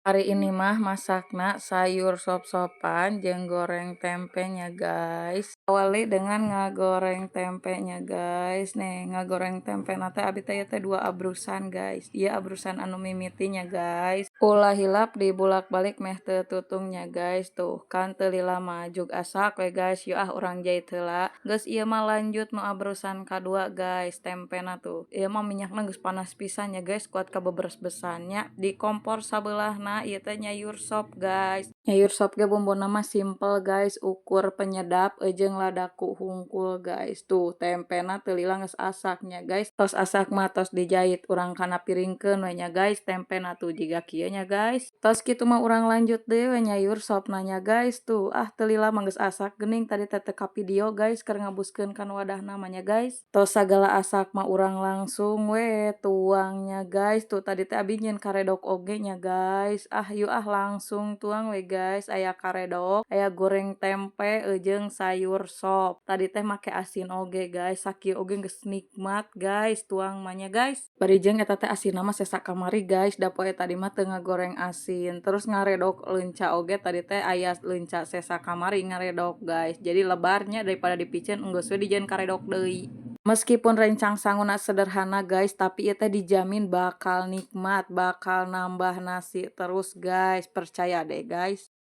Hari ini mah masakna sayur sop-sopan jeung goreng tempenya, guys. Awali dengan ngagoreng tempenya, guys. Nih, ngagoreng tempena teh abi teh ieu teh dua abrusan, guys. Ieu abrusan anu mimiti nya, guys. Ulah hilap dibulak-balik meh teu tutung nya, guys. Tuh kan teu lila mah jug asak we, guys. Yuk ah, urang jait heula. Geus, ieu mah lanjut nu abrusan kadua, guys, tempena tuh. Ieu mah minyakna geus panas pisan nya, guys, kuat kabeberes-besan nya. Di kompor sabelahna ieu teh nyayur sop, guys. Nyayur sop ge bumbuna mah simple, guys, ukur penyedap jeung ladaku hungkul, guys. Tuh, tempena teu lila geus asak nya, guys. Tos asak mah tos dijait, urang kana piringkeun we nya, guys, tempena tuh jiga kieu nya, guys. Tos kitu mah urang lanjut deui we nyayur sopna nya, guys. Tuh, ah, teu lila mah geus asak geuning, tadi teh teu kavideo, guys, keur ngabuskeun kana wadahna mah nya, guys. Tos sagala asak mah urang langsung we tuang nya, guys. Tuh, tadi teh abi nyieun karedok oge nya, guys. Ah, yuk ah, langsung tuang we, guys. Aya karedok, aya goreng tempe jeung sayur sop. Tadi teh make asin oge, guys. Sakieu oge geus nikmat, guys, tuang mah nya, guys. Bari jeung eta teh asinna mah sesa kamari, guys, da poe tadi mah teu ngagoreng asin. Terus ngaredok leunca oge tadi teh aya leunca sesa kamari ngaredok, guys. Jadi lebar nya, daripada dipiceun enggeus we dijieun karedok deui. Meskipun rencang sanguna sederhana, guys, tapi ieu teh dijamin bakal nikmat, bakal nambah nasi terus, guys, percaya deh, guys.